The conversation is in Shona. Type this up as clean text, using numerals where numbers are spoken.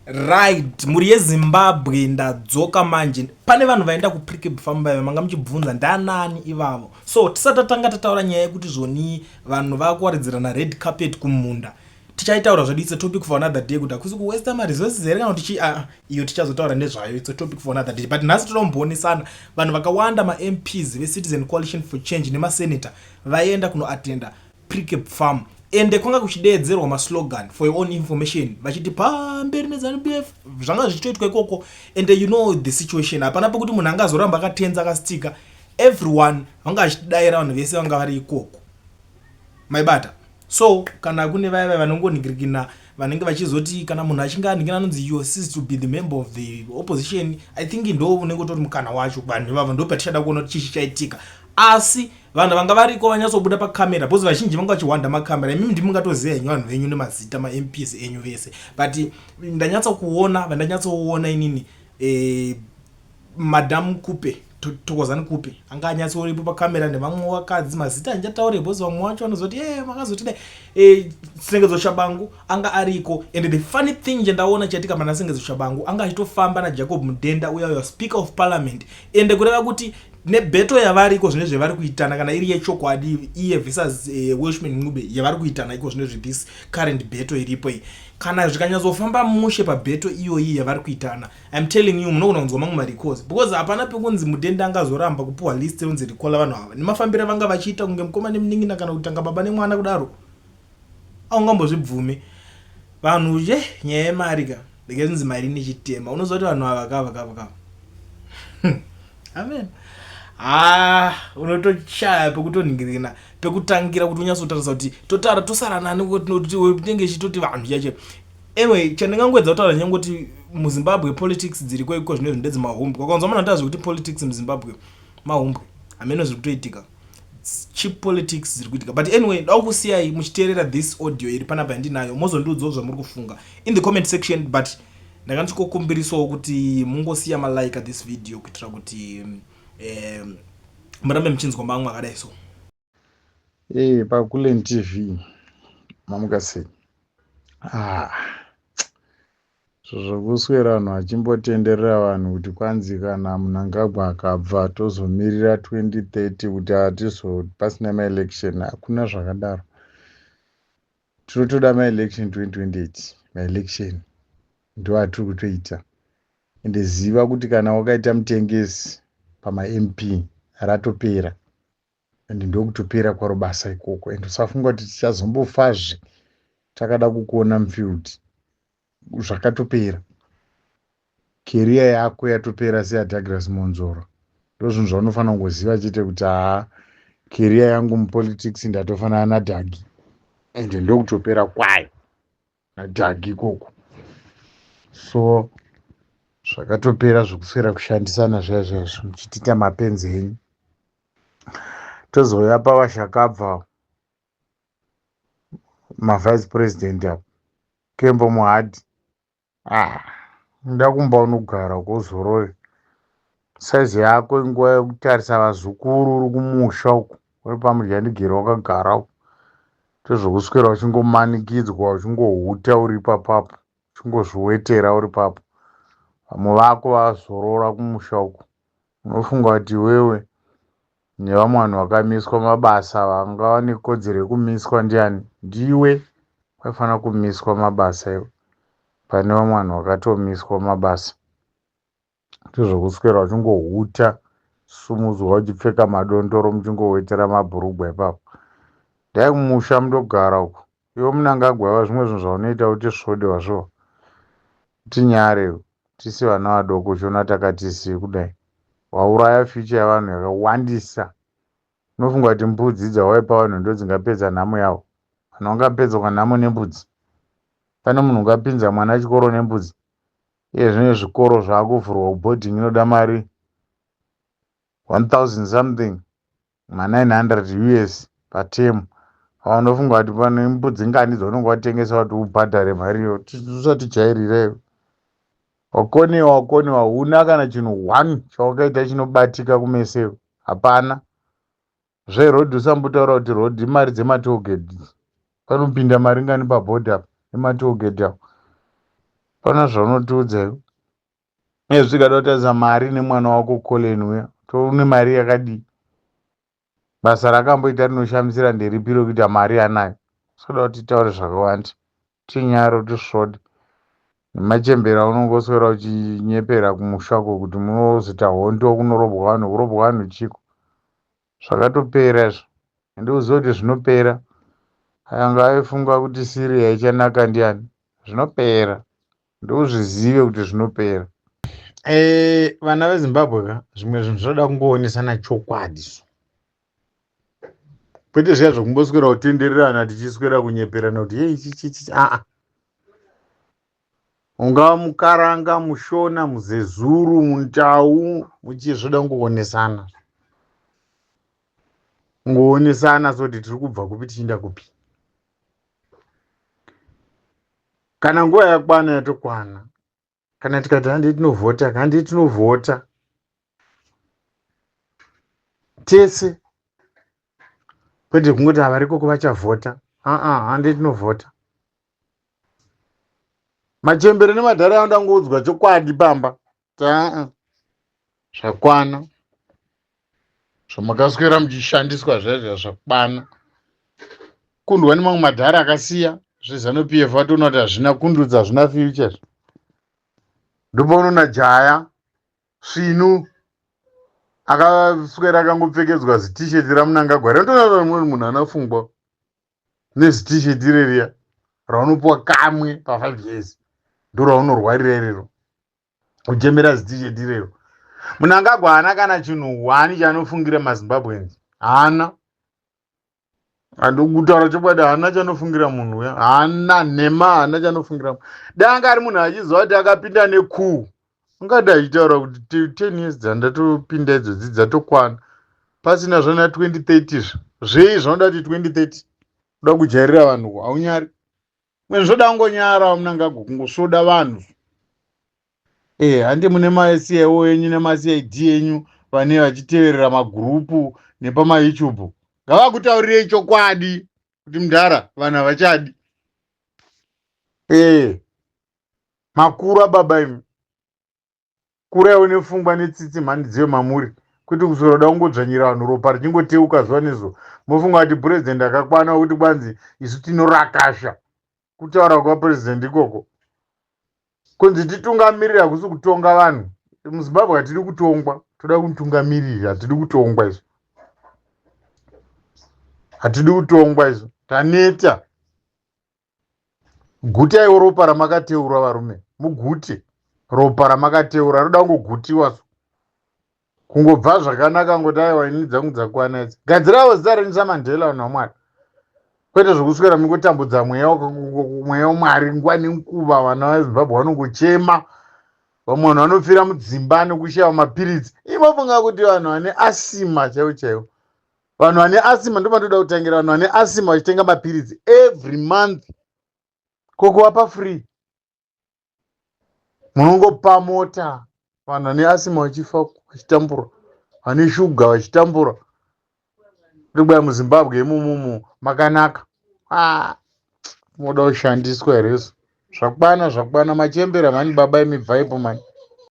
Right, mhuri yeZimbabwe, ndadzoka manje. Pane vanhu vaenda kuPrecabe Farm vaiva manga muchibvunza ndanani ivavo. So tisati tatanga tataura nyaya yekuti zvoni vanhu vakuwaridzirana red carpet kumunda, tichaitaura zvedu. It's a topic for another day, kuti hakusi kuwaster maresources here kana kuti chi iyo tichazotaura nezvayo. It's a topic for another day, but nhasi toda kumboonesana vanhu vakawanda, maMPs veCitizen Coalition for Change nemasenator vaenda kunoatenda Precabe Farm, ende kwanga kuchideedzerwa maslogan, for your own information, vachiti pamberi neZANU PF. Zvanga zvichitoitwa ikoko, and you know the situation, hapana pekuti munhu angazoramba akatenza akastika. Everyone vanga vachidayira, vanhu vese vanga vari ikoko, maibata. So kana kune vaya vaya vanongonhingirikina, vanenge vachizoti kana munhu achinge anhingina anonzi you cease to be the member of the opposition, I think ndo unenge utori mukana wacho. Vanhu ivavo ndo patichada kuona kuti chii chichaitika. Asi vanhu vanga variko vanyatsobuda pakamera, because vazhinji vanga vachihwanda makamera. Imimi ndimi mungatoziva henyu vanhu venyu nemazita, maMPs enyu vese, but ndanyatsokuona, vandanyatsoona inini, Madam Kupe, Thokozani Kupe, anga anyatsoripo pakamera nevamwe vakadzi, mazita handichataure because vamwe vacho vanozoti e makazotidai. Sengezo Tshabangu anga ariko, and the funny thing chandaona chaitika pana Sengezo Tshabangu, anga achitofamba naJacob Mudenda uya uya, Speaker of Parliament, ende kureva kuti nebattle yavariko zvine zvavari kuitana, kana iri yechokwadi, iye versus Welshman Ncube yavari kuitana iko zvinezvi, this current battle iripo iyi, kana zvikanyatsofamba mushe pabattle iyoyi yavari kuitana, I'm telling you, munogona kunzwa mamwe marecalls, because hapana pekunzi Mudenda angazoramba kupiwa list rinonzi recalla vanhu ava nemafambiro avanga vachiita kunge mukoma nemunin'ina kana kutanga baba nemwana kudaro. Aungambozvibvumi vanhu ye nyaya yemari ka, ndikeinzi mari nechitema. Unoziva kuti vanhu ava kava kava kava, amen. Ha, unotochaya pekutonhingirina pekutangira kuti unyatsotarisa kuti totara tosara nani, tinenge ichitoti vanhu chache. Anyway, chandingangoedza kutaura nyangoti muZimbabwe politics dziriko iko zvinezvi ndedzemahumbwe. Ukanzwa munhu ataura zvekuti politics muZimbabwe mahumbwe, hameno zviri kutoitika, cheap politics dziri kuitika. But anyway, ndoda kusiyai muchiteerera this audio iri panapa yandinayo, mozondiudzawo zvamuri kufunga in the comment section. But ndakandikokumbirisawo kuti mungosiya malike this video kuitira kuti murambe muchinzwa mamwe akadai so. Ee, paKulen TV, mamuka sei? Ah, zvokuswera vanhu vachimbotenderera vanhu kuti kwanzi kana Mnangagwa akabva tozomirira 2030 kuti hatizo pasina maelection, hakuna zvakadaro. Tinotoda maelection 2028. Maelection ndo atiri kutoita. Ende ziva kuti kana wakaita mutengesi pamaMP, ratopera, ende ndokutopera kwaro basa ikoko. Ende usafunga kuti tichazombofazve takada kukuona mufield. Zvakatopera, career yako yatopera seyaDouglas Monzoro. Ndo zvinhu zvaunofanira kungoziva chete kuti haa, career yangu mupolitics ndatofanana naDhagi, ende ndokutopera kwayo naDhagi ikoko. So zvakatopera zvokuswera kushandisana zviya zviya muchitiita mapenzi enyu. Tozouya pavashakabva mavice president apo, Kembo Mohadi. Ah, nda kumba unogara kuzorore saizi yako, inguva yekutarisa vazukuru uri kumusha uku, uri pamudyandigere wakagara uku. Tozvokuswera uchingomanikidzwa, uchingohuta uri ipapapo, uchingozviwetera uri papo, vamwe vako vazorora kumusha uku. Unofunga kuti iwewe nevamwe vanhu vakamiswa mabasa vangava nekodzero yekumiswa ndiani? Ndiwe vaifanira kumiswa mabasa iwe pane vamwe vanhu vakatomiswa mabasa. Ndezvokuswera uchingohuta, sumudzwa uchipfeka madondoro, muchingowetera mabhurugwa ipapo. Dai kumusha mundogara uko. Iwe Mnangagwa, zvimwe zvinhu zvaunoita kuti svode wazvo tinyare tisi vana vadoko, uchiona takatisi kudai wauraya future yavanhu yakawandisa. Unofunga kuti mbudzi dzawaipa vanhu ndo dzingapedza nhamo yavo? Vanhu vangapedzwa nhamo nembudzi? Pane munhu ungapinza mwana chikoro nembudzi? Iye zvino zvikoro zvaakuvhurwa, kuboarding inoda mari 1000 something, ma900 US paterm. Unofunga kuti pane mbudzi ngani dzaunenge watengesa kuti ubhadhare mari iyo? Usatijairireyo. Wakoniwa, wakoniwa, huna kana chinhu one chawakaita chinobatika kumeseo, hapana. Zverodhi usambotaura kuti rodhi, mari dzematollgate, panopinda mari ngani pabhodha nematollgate apo? Pana zvaunotiudza iwe. Uyezve tikada kutarisa mari nemwana wako Colin uya, toone mari yakadii? Basa rakamboita rinoshamisira nderipi rekuita mari anayo? Soda kuti titaure zvakawanda. Tinyare tisvode. Nemachembere aunongoswera uchinyepera kumusha uko kuti munozoita hondo kunorobwa vanhu, kurobwa vanhu chiko? Zvakatopera izvo. Ende uzive kuti zvinopera. Anga aifunga kuti Syria ichanaka ndiani? Zvinopera. Ndozvizive kuti zvinopera. Eh, vana veZimbabwe ka, zvimwe zvinhu zvinoda kungoonesana chokwadi so. Kwete zviya zvekumboswera kutendererana tichiswera kunyeperana kuti hei chichi chichi aa. Ungava mukaranga, mushona, muzezuru, mundau, muchii zvoda kungoonesana. Kungoonesana so kuti tiri kubva kupi tichienda kupi. Kana nguva yakwana yatokwana. Kana tikati handei tinovhota, handei tinovhota. Tese. Kwete kungoti ava ikoko vachavhota. Aa, handei tinovhota. Machembere nemadhara anoda kungoudzwa chokwadi pamba. Taa zvakwana. Zvamakaswera muchishandiswa zvaizvo zvakwana. Kundwa nemamwe madhara akasiya zveZanu PF vatoona kuti hazvina kundudza hazvina future. Ndopaunoona jaya svinu akaswera akangopfekedzwa zitisheti raMnangagwa rinotoona kuti mumwe munhu ana pfungwa nezitisheti ireriya raunopiwa kamwe pa5 years ndoraunorwarira irero kuchemera zitisheti irero. Mnangagwa haana kana chinhu hwani chaanofungira maZimbabweans haana. Andikutaura chokwadi haana chanofungira munhu uya haana nhema haana chanofungira dai anga ari munhu achiziva kuti akapinda nekuu ungadai achitaura kuti 10 years dzandatopinda idzodzi dzatokwana pasina zvana 2030 izvo zvei zvanoda kuti 2030 kuda kujairira vanhu haunyari mwe zvoda kungonyara Mnangagwa kungosvoda vanhu Eh, handi mune maCIO enyu nemaCID enyu vane vachiteverera magurupu nepamaYouTube. Ngavakutaurirei chokwadi kuti mudhara vanhu havachadi. Eh, makura baba imi. Kuraiwo nepfungwa netsitsi mhani dzive mamuri kwete kuswera kuda kungodzvanyira vanhu ropa richingoteuka zuva nezuva. Mofunga kuti president akakwana wekuti kwanzi isu tinorakasha. Kutaura kwapresident ikoko. Kunzi titungamirire hakusi kutonga vanhu. MuZimbabwe hatidi kutongwa, toda kutungamirira, hatidi kutongwa izvo. Hatidi kutongwa izvo. Taneta. Gutaiwo ropa ramakateura varume. Mugute ropa ramakateura roda kungogutiwa so. Kungobva zvakanaka ngoti aiwa ini dzangu dzakwana idzi. Gadziraiwo zita renyu saMandela vanhu vaMwari. Kwete zvokuswera mingotambudza mweya mweya waMwari nguva nenguva vana veZimbabwe vanongochema. Vamwe vanhu vanofira mudzimba nekushaiwa mapiritsi. Imofunga kuti vanhu vane asima chaivo chaivo. Vanhu vane asima ndopandoda kutangira vanhu vane asima vachitenga mapiritsi every month. Ko kuvapa free. Munongopa mota vanhu vane asima vachifa vachitambura vane shuga vachitambura ndikubaya muZimbabwe imomomo makanaka ah, moda kushandiswa here so zvakwana zvakwana machembera mani baba imi bvaipo mani.